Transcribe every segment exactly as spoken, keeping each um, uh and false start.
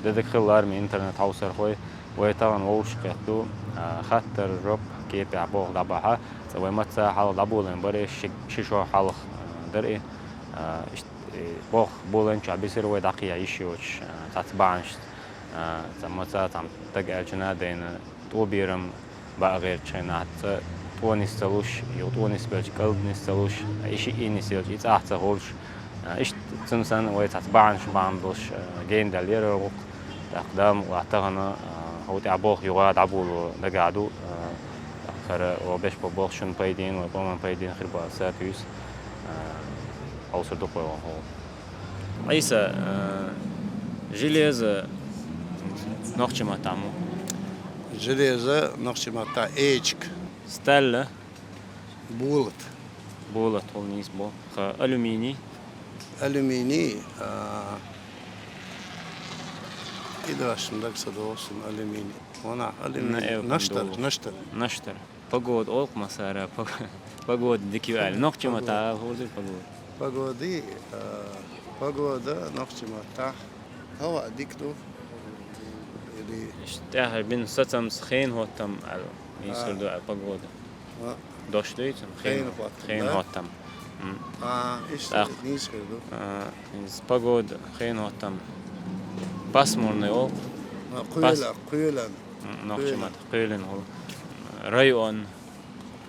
Дедек хилла арми интернет хьовсархой, вай тахана вовшахкхетаду, а, хаттар, жоп, кепехь болх дӀабахьа, цкъа вай маца хьалха дӀаболийна бара, ши, ши шо хьалха, а, дара и, а, ишт-, и болх болийначохь бисира вай дӀакхехьа йиш йоцуш, а, цхьацца бахьанашца, а, цхьа маца цхьа дага аьлча надайна, тӀоберам баа гӀертачу хенахь цкъа тӀо нис ца луш, юха тӀо нисбелча кӀалд нис ца луш, и шиъ нисъелча и цӀахь ца хӀуьлуш, а, иштта цуьнан санна вай цхьацца бахьанаш бахьана долуш, а, гена даьлла яра гӀуллакх. ТӀаккха Дала мукъ лахь тахана, а, хӀокху тӀехь болх юха дӀаболо дагахь ду, а, тӀаккха хӀара вай беш болу болх шуна пайдина, вай къоман пайдина хир бу аьлла сатуьйсу, а, хьовсур ду-кх вай ван хӀу. Ӏийса, а, железо нохчийн маттахь муха? Железо нохчийн маттахь эчиг. Сталь. Болат. Болат, хӀума нийса бу. Ха, алюминий. Алюминий, а, и дашна дага ца догӀу суна алюминий. Ванах алюминий. На, э, наштар, долу. Наштар. Наштар. Погода олу-кх массара, пог-, погода дика ю аьлла. Нохчийн маттахь хӀун ду погода? Погоди, а, погода нохчийн маттахь. ХӀаваъ дика ду. Или иштта тӀаьхьа бина сацамца хенан хӀоттам аьлла. Нийса хир ду аьлла погода. А. Дош дуй цуьнан? Хенан хӀоттам, хенан да? Хенан хӀоттам. М. А, иштта. ТӀаккха нийса хир ду. А, иза погода, хенан хӀоттам. Пасмурный олу. А, пас-, кхоьлан, кхоьлан. М, нохчийн маттахь кхоьлина хуьлу. Район.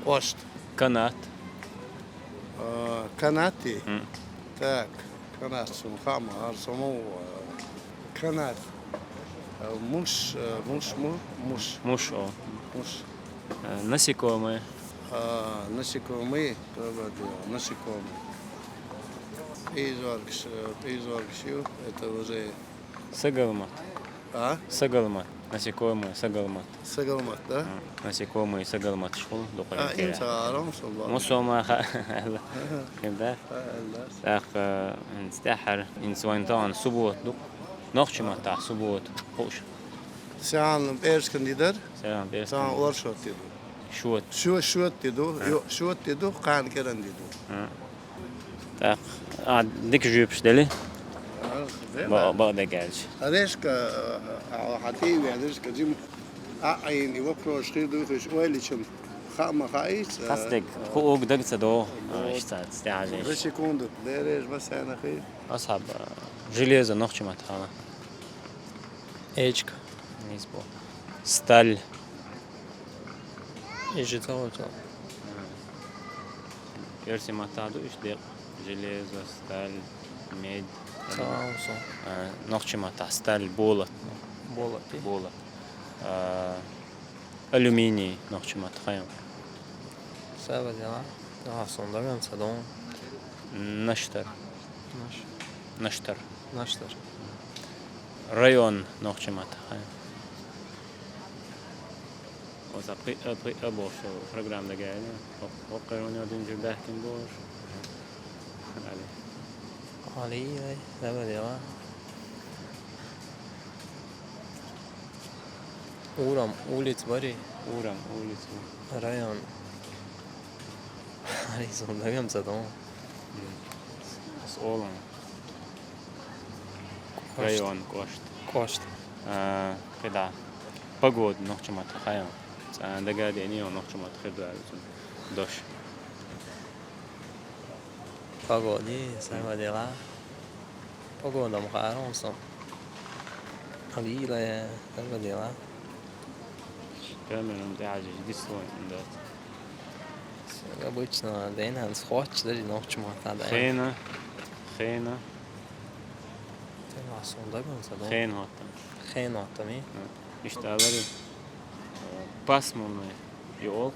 Кхошт. Канат. А, канати? М. Так, канат суна хаа ма хаар, со ма ву, а, канат. А, муш, а, муш му? Муш. Муш, о. Муш. А, насекомые. А, насекомые, да, да, да, насекомые. Пейзоргаш, э, пейзоргаш ю, это уже Сагалмат. А? Сагалмат. Насекомые, сагалмат. Сагалмат, да? М, насекомые, сагалматаш хуьлу дукха. А, хӀинца арам со бан. Мусома ха-, аьлла. Ага. Хин да? А, аьлла. ТӀаккха, хӀинца тӀаьххьара, хӀинца вайн тахана суббота ду. Нохчийн маттахь суббота. Хууш. Сян пӀераскан ди дара? Сян пӀераскан. Сян оршот ди ду. Шот. Шо-, шот ди ду. А. Ё, шот ди ду, кхана кӀиран ди ду. А. ТӀаккха, а, дика жоьпаш дели? А, дела. Бакъ-, бакъдерг аьлча. Решка, а, а, хьан тӀе а веана, решка, Дима, а, а, и вопрос хир ду, хиш ойла йича, хаа ма хаийца, а, хастаг, а, хууг дага ца догӀу, а, вот. Иштта ца тӀехьажийша. Две секунды. Дереш ма сенахи. Асхьаб, а, железо нохчийн маттахь хала. Эчка. Нийса бу. Сталь. Иза ца вацал. Оьрсийн маттахь ду иштта декъ? Железо, сталь, медь. Ца вацал. А, нохчийн маттахь сталь, болат. Болат, и? Болат. А, алюминий нохчийн маттахь хаа ю? Саба дела. Ага, сон даган ца дон. Наштар. Наш. Наштар. Наштар. Район нохчийн маттахь хаа ю? Оцу пхи-, а, пхи-, а бохуш программа дагайна. Хо-, хӀокхуьнан динчуьра даьхкина бохуш. Али. Али, ай, давай, давай. Урам, улица бари? Урам, улица. Район. Али, сон дагам ца дон. М. С олан. Кошт. Район, кошт. Кошт. А, кхидӀа. Погода нохчийн маттахь хаа ю? Цкъа дагадеъний нохчийн маттахь хир ду аьлла цунна дош. Погоди, саба дела. Погода ма хаарон сон. Алила, саба дела. Камерам тӀехьажийша дисло дац. Обычно дайна хӀанз хоттуш дара нохчийн маттахь дайна. Хена. Хена. Тема сон даган ца дон. Хенан хӀоттам. Хенан хӀоттам, и? А, иштта алари. Пасмурный ю олу.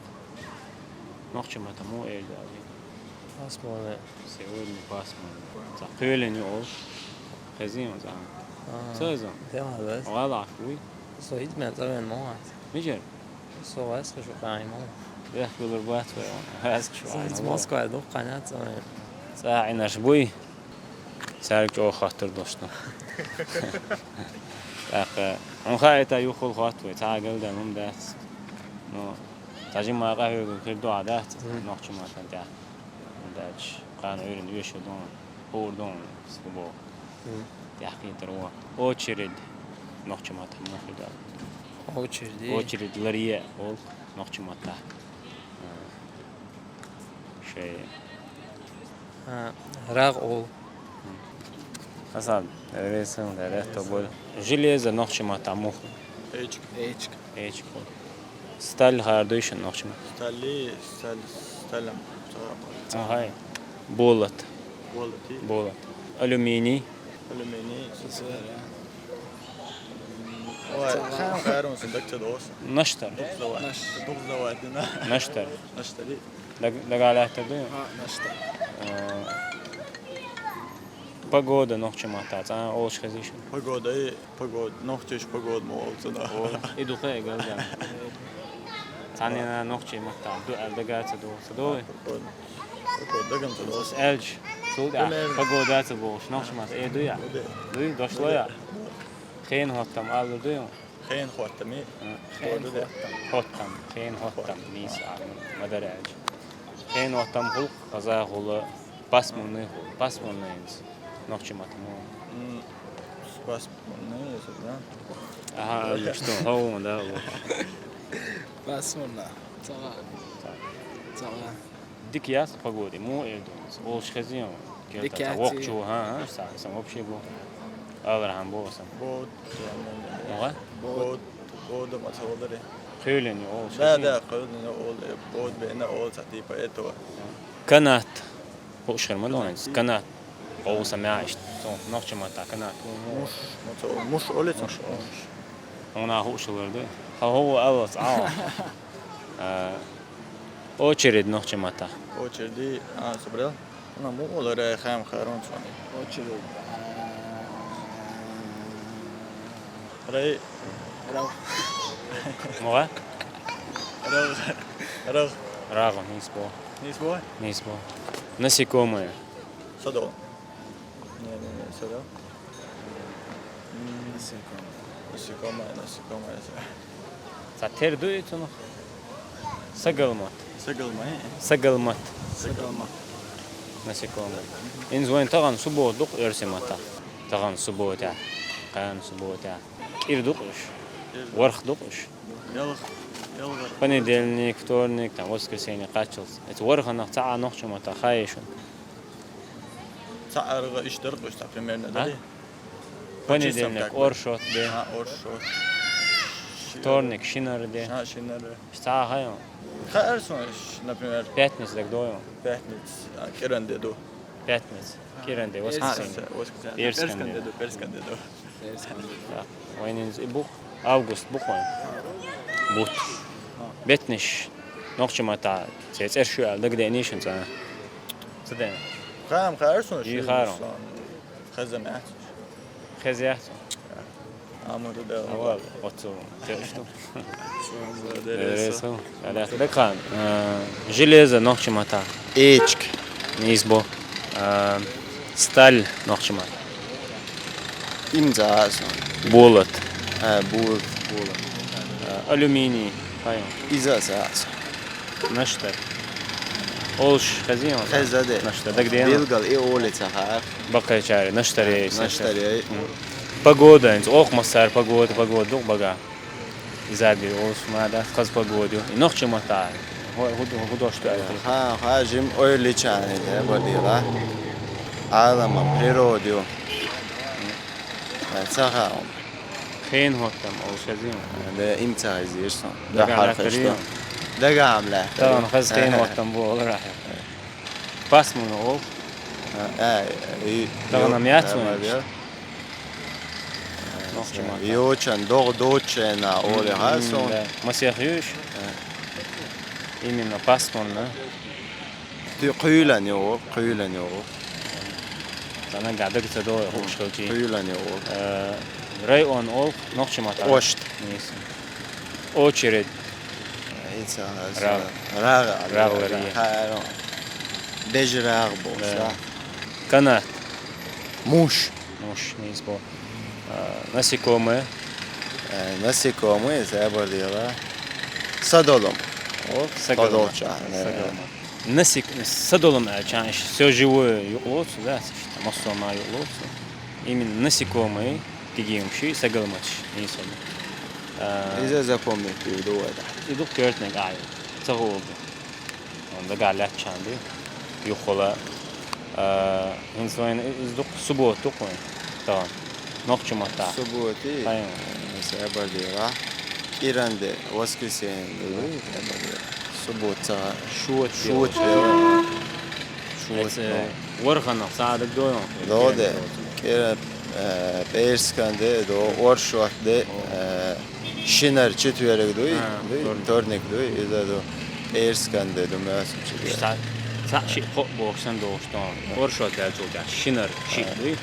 Нохчийн маттахь муха эр ду аьлла? Пасмурный. Сегодня пасмурно. Цхьа кхоьлина ю олу. Хезий хьуна цхьа? А, ца хеза? Дела вес. ГӀала Ӏаш вуй? Со хӀинца мел цӀа вен ма вац. Мичара? Со ваьсса шу къаьхьа ма ву. Бехк билур бац вай ван. Ваьсса шу. Со хӀинца Москвахь дукха хан яц вай. Цхьа Ӏинарш буй? Цаьрга чӀогӀа хаттар долуш ду. ТӀаккха, хьуна хаийта юххул хатта вай, цхьа а галдаьлла хӀума дац. Ну, цхьа жимма къахьоьгург хир ду а дац, мгм, нохчийн маттахь тӀехь. ХӀунда аьлча кхана Ӏуьйранна оьшуш ду, хуур ду, сан боху. Мгм. ТӀехь кхетар ву. Очередь. Нохчийн маттахь муха ду аьлла? Очередь. Очередь ларъе олу нохчийн маттахь. А, шайн. А, рагӀ олу. Хасан, рейсинг, да, рехто болу. Железо нохчийн маттахь муха? Эчиг. Эчиг. Эчиг. Сталь хаар дуй шуна нохчийн маттахь? Стали, сталь, сталь. Ага. Болат. Болат, и? Болат. Алюминий. Алюминий. Ой, хан харун сан даг ца дос. Наштар. Духзавай. Наш. Духзавай дина. Наштар. Наштари. Даг-, дагахь лаьттар дуй? А, наштар. А, погода нохчийн маттахь цхьа олуш хезий шуна? Погода, и погода. Нохчийша погода ма олу цунах. О, и ду кхин а галдан. Цхьанна нохчийн маттахь ду аьлла дагахь ца догӀу, ца догӀу? Погода. Погода дагахь ца догӀу. Ас аьлча, цул тӀаьхьа погода ца бохуш, нохчийн маттахь э дуй? Ду. Дуй, дошло я? Хенан хӀоттам аллар дуй? Хенан хӀоттам и? Хенан хӀоттам. ХӀоттам, хенан хӀоттам, нийса ма-дарра аьлча. Хенан хӀоттам гӀуллакх, хаза гӀуллакх, пасмурный гӀуллакх, пасмурный инза. Нохчийн маттахь ма. М, пасмурный, если, да? Ага, что, хьо вон, да, вот. Пасмурно. ЦаӀ. ЦаӀ. Дика яц погода, мо эр ду. Олуш хезий? Дика яц. Вокхо чу, ха, ха, сан, сан вообще бу. Алархьама бу сан. Бод. Ага? Бод. Бод ма ца олури. Кхоьлина олуш хезий? Да, да, кхоьлина олу, бод бена олу ца типа этого. Канат. Хууш хир ма ду хьуна иза. Канат. Къовса мягӀ иштта. Цо нохчийн маттахь канат. Муш, ма ца олу, муш олу цо? Муш, муш. Хьуна хууш хилар ду? Хьо хӀун ву аллац, Ӏа? А, очередь нохчийн маттахь. Очередь, а, собрал? Хьуна муха олу, рай хам харун цуьнан. Очередь. Рай. Рав. Муха? Рав. Рав. РагӀ, нийса боху. Нийса боху? Нийса боху. Насекомые. Садо. Не, не, не, садо. М, насекомое. Насекомое, насекомое. Цхьа тера дуй цунах? Сагалмат. Сагалмай? Сагалмат. Сагалмат. Насекомое. Инза вайн тахана суббота ду-кх оьрсийн маттахь. Тахана суббота. Кхана суббота. КӀира ду-кх уьш. ВорхӀ ду-кх уьш. Ялх, ялх. Понедельник, вторник, там, воскресенье кхаччалц. Эцу ворхӀанах цхьа а нохчийн маттахь хаий шуна? Цхьа аргӀа иштта дара-кх уьш, цхьа примерно, а? Дали? Понедельник, оршот де. А, оршот. Вторник, шинара де. А, шинара. Цхьа а хаий хьуна? Хаьара суна, например. Пятница дагадогӀий хьуна? Пятница, а, кӀиран де ду. Пятница. КӀиран де, а, воскресенье. Воскресенье. Перскан де. Перскан де ду, перскан де ду. Да. Вайн инза и бу-кх, август бу-кх вайн. Бутт. Беттанаш нохчийн маттахь церан цӀераш ю аьлла дагадеаний шуна цхьанна? Ца деана? Хаам хаьара суна. И шуна хаьара. Хезна яц. Хезна яц? Амма ду дела. Ава, оццул. Те что? Э, со, аллах, дакхан. Э, железо нохчийн маттахь. Эчиг. Нийса боху. Э, сталь нохчийн маттахь. Имза аса. Болат. Э, болат. Болат. Э, алюминий. Хайм. Иза аса. Наштар. Олуш хезий хьуна? Хезна де. Наштар. Дагадеана? Билгал и олу ца хаа. Баккхийчара наштар яй. Наштар яй. М. Погода, инза оха массара погода, погода ду-кх бага. Иза бир олуш ма дац, хаза погода ю. И нохчийн маттахь. Хо-, ху-, ху-, худош ду аьлла. Ха, ха, жим ойла йича де, бадила. Ӏалама природа ю. Ца хаа. Хенан хӀоттам олуш хезий хьуна? Де, имца хезира суна. Дагахь лаьттар ю? Дагахь ма лаьттар. Тахана хаза хенан хӀоттам бу олура. Пасмурно олу. А, а, и, тахана ю-, яц а, вайн ма иштта? Нохчийн маттахь. Йочан, догӀа доцучу хенахь олу хьа суна. Да. Масех юьйш? А. Именно пасмурно. Ты кхоьлина ю, кхоьлина ю. Сан нагахь дага ца догӀу, хууш хилчий. Кхоьлина ю. Э, район олу нохчийн маттахь. Ошт. Нийса. Очередь. Ица, рагӀ. РагӀ. РагӀ ларъе. Ха, бежа рагӀ бу, да. Канат. Муш. Муш, нийса боху. А, насекомые. Э, насекомые, забардила. Садолум. О, сагалма. Подолча, э. Сагалма. Насек-, садолум аьлча, всё живое юкъалоцу, да, массо а ма юкъалоцу. Именно насекомые, Региум ши сагалматаш, инсана. А, иза запомнить ду вада. И дукха коьртаниг ай. Ца гӀолда. Он дагахь лаьттачарна ду. Юххула. А, хӀинца вайна из дукха суббота ду вайн. Тахана. Нохча маттахь. Суббота. Хай. Саба дера. КӀиранде, воскресенье ду. Суббота. Шот. Шот. Шот. Шот. Эца ворханах садак дойлан. Доде. КӀира, э, пӀераскан де, до, оршот де, э, шинар четверг дуй, а, дуй, вторник. Вторник дуй, иза ду, пӀераскан де, ду, мясо четверг. Ца, ца ши кхо бохсан долуш тон. А. Оршот ял чулча, шинар ши дуй,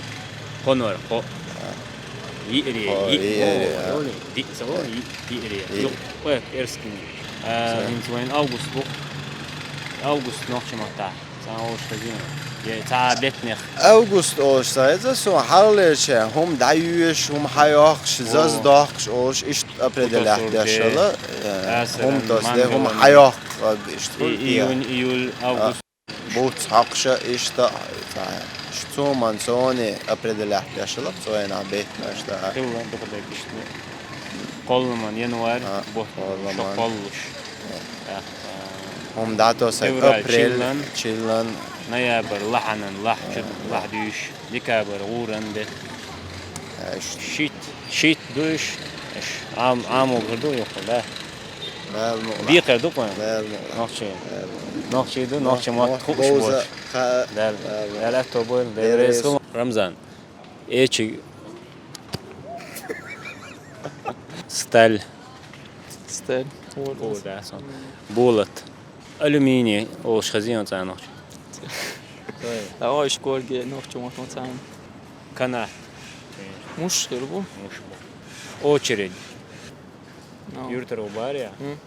хонор кхо. А. Йиъри, хо, йиъ, йиъри, о, а. Йоли, диъ ца, о, йиъ, йиъри. Йиъ. Юк, ой, пӀераскан. А, хӀинца вайн август бу. Август нохча маттахь. Цхьа олуш хезийна. Е цхьа беттанех. Август олуш ца хеза, со хьалхалерча хӀума дӀайоьш, хӀума хьайоккхуш, заза дохкуш олуш, иштта определять деш хила, э, хӀума тосу де, хӀума хьайоккху, иштта. И-, июнь, июль, август. Буц хьокхуша, иштта, цхьа, иштта цуман соне определять деш хила, цойна беттанаш да. Хилла дукха дерг иштта. Кхолламан январь, а, бу-, кхолламан. Шо кхоллуш. Э. ТӀаккха, хӀума дӀатосу февраль апрель, чиллан, чиллан. Ноябрь лахьанан, лахь чу, а, лахь дуьйш, декабрь гӀуран де. Э, ш-, шит, шит дуьйш, ш-, Ӏам-, Ӏамо гур ду юххе, да? Бала мукъ лахь. Декхар ду кхуьнан? Бала мукъ лахь. Нохчий. Бала мукъ лахь. Нохчий ду, нохча мотт хууш боцу. Бала мукъ лахь. Дала аьтто бойла, Дела реза хуьлда. Рамзан. Эчиг. Сталь. Сталь. О, да, сон. Болат. Алюминий олуш хезийна цхьа нохча. Давай школге нохча мотт ма цхьаьна. Канат. Муш хир бу? Муш бу. Очередь. Ну. Юртара бу бара я? М.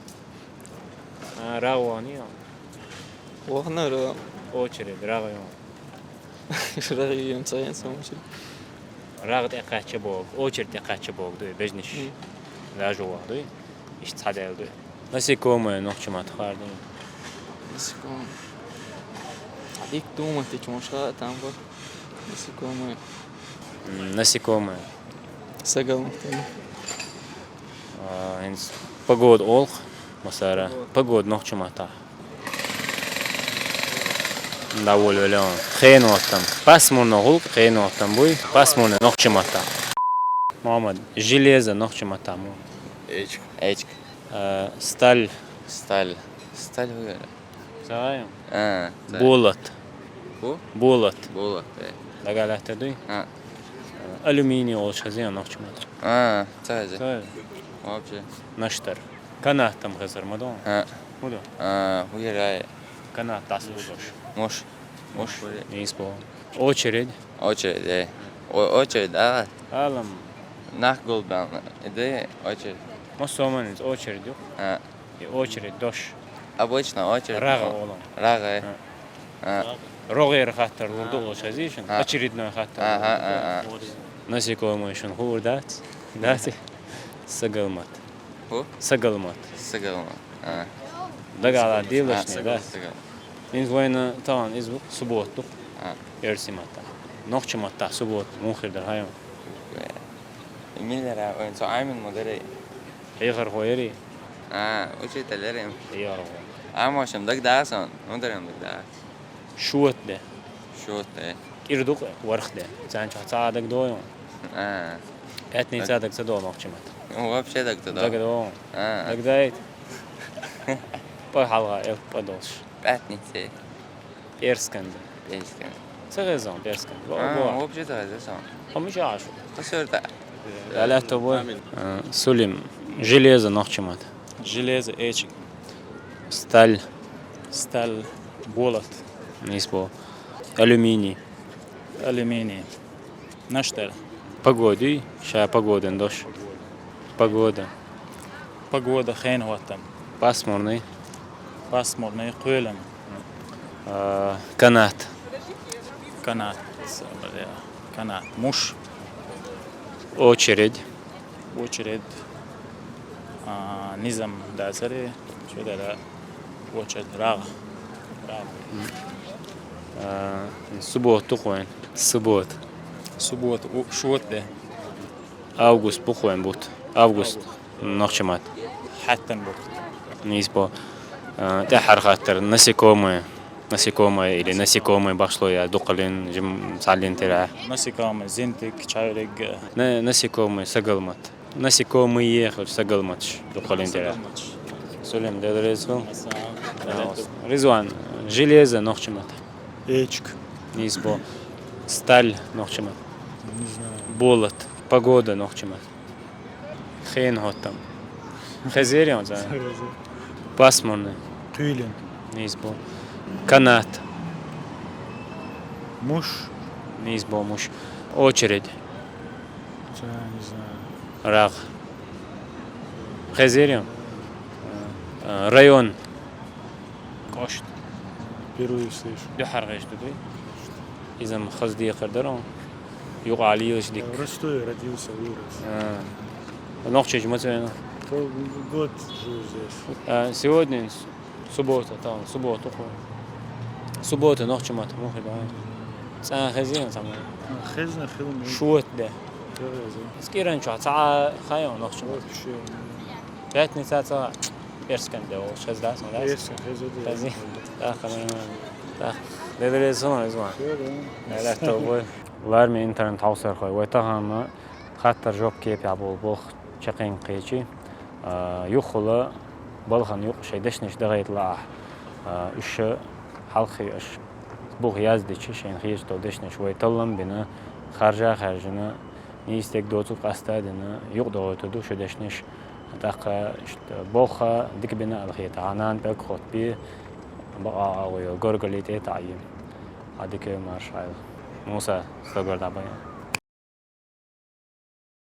А, рагӀ вахана я? Вахана рагӀ. Очередь, рагӀ ю. РагӀ ю, ца ен сон очередь. РагӀ тӀекхаьчча боху, очередь тӀекхаьчча боху дуй, бежнаш. М. Лажу вахана дуй. Иштта цхьадаьлла дуй. Насекомое нохча маттахь хаар дуй. Насекомое. А дик думать, ты чё, может, там вот? Насекомое. М, насекомое. Сагал махтана. А, хӀинца погода олу, масала, погода нохча маттахь. Да, волю, волю. Хенотам. Пасмурно гӀуллакх, хенотам буй. Пасмурно нохча маттахь. Мухаммад, железо нохча маттахь муха? Эчиг. Эчиг. А, сталь. Сталь. Сталь ву яра? Ца вай? А, ца. Болат. Ху? Болат. Болат, э. Дага лаьтта дуй? А. Алюминий олуш хезийна нохча маттахь. А, ца хеза. Ца хеза. Вообще. Наштар. Канатам хезар ма ду? А. ХӀун ду? А, хӀу яра? Канат дӀасалурдош. Муш. Муш. Нийса боху. Очередь. Очередь, э. О-, очередь, а? Алам. Нах гулбална. Иде очередь. Ма соман из очередь ю. А. И очередь дош. Обычно очередь. РагӀа олу. РагӀа, э. А. А. РогӀера хаттар лурду олуш хезийшин. А. Очередной хаттар. Аха, лурду. А, а. Насекомое шун хуур дац? Дац? Сагалмат. ХӀу? Сагалмат. Сагалмат. А. Дагала дилаш, а, не, да? Сагал, сагал. Иза вайна тахана иза суббота ду. А. Эрсий маттахь. Нохча маттахь суббота муха хир дара хьайна? Э, миллера вайн со Ӏамин ма дарий. Хьехархо ярий? А, учитель ярий. Хьехархо. А, машам, дагадогӀу сон. ХӀун дарий ам дагадогӀу? Шот де. Шот де. КӀира ду-кх варх де. Царна чохь цхьа а дагадогӀу? А. Пятница даг ца догӀу нохча маттахь? Ну, вообще даг ца догӀу. ДагадогӀу? А. ДагадогӀийта? ПӀа хьалха, элп пӀа долуш. Пятница. ПӀераскан де. ПӀераскан. Ца хеза сон пӀераскан? Во, а, во. Вообще ца хеза сон. Хьо мичахь шу? Хьо сорта. Далетто бой. Амин. А, Сулим. Железо нохча маттахь. Железо, эчиг. Сталь. Сталь. Болат. Нийса боху. Алюминий. Алюминий. Наштар. Погода ю, ша погодан дош. Погода. Погода, хенахӀоттам. Пасмурный. Пасмурный, кхоьлина. А, канат. Канат. Канат. Муш. Очередь. Очередь. А, низам дацаре, чу дара очередь, рагӀ. РагӀ. А, суббота ду-кх вайн. Суббота. Суббота, у, шот де. Август бу-кх вайн бутт. Август. Нохчийн маттахь. Хьаьттан бутт. Нийса бу. А, тӀаьххьара хаттар. Насекомые. Насекомые или насекомые бахьаш ло я дукхалин, жим цхьаллин тера. Насекомые, зинтик, чайриг. На-, насекомые, сагалмат. Насекомые, хӀара сагалматаш, дукхалин тера. Сагалматаш. Сулим, Дела реза хуьлда. Ассалам. Ризван, железо нохчийн маттахь. Эчиг. Нийса бу. Сталь нохчийн маттахь. Не знаю. Болот. Погода нохчийн маттахь. Хенахоттам. Хезирий хьуна цхьа? Пасмурный. Куьйлина. Нийса бу. Канат. Муш. Нийса бу, муш. Очередь. Цхьа, не знаю. РагӀ. Хезирий хьуна? А, район. КӀошт. Впервые слышу. Дуьххьара гӀерташ ду дуй? Иза-м хаза декхар дара хьуна. Юкъахь лелаш дика. Я в Ростове родился, вырос. А. Нохчийчу маца вена? То год живу здесь. А, сегодня с-, суббота, там, суббота, ху. Суббота нохчийн маттахь муха ду? Цхьа хезна цхьа ма. А, хезна, хила ма. Шот де. Хила хезна. СкӀиран чохь цхьа а хьан ю нохчийн маттахь? Вообще. Пятница цхьа эрскен де волуш хезна, дац, ма дац? Эрскен хезна, да. Хезна. Так, нормально. Так, Дела реза хуьлда, Ризван. Всё, да. Аллах тобой. Лараме интернет хьовсархой, вай тахана хаттар-жоп кепехь болу болх чекхйина кхечи. А, юххула балхана юкъа шайн дешнаш дагӀайта лаахь, а, уьш хьалххе аша бух яздича, шайна хеташ долу дешнаш вай таллам а бина, харжа а хаьржина, нийса дерг доцург къаста а дина, юкъа догӀуьйтур ду шун дешнаш. ТӀаккха иштта болх дика бина аьлла хета, хьан нана пӀелг хоттабе, бакъ агӀо йолу горгали тӀе а таӀийна. Хьан дика марша Ӏайла. Муса, стаг вара дӀабайна.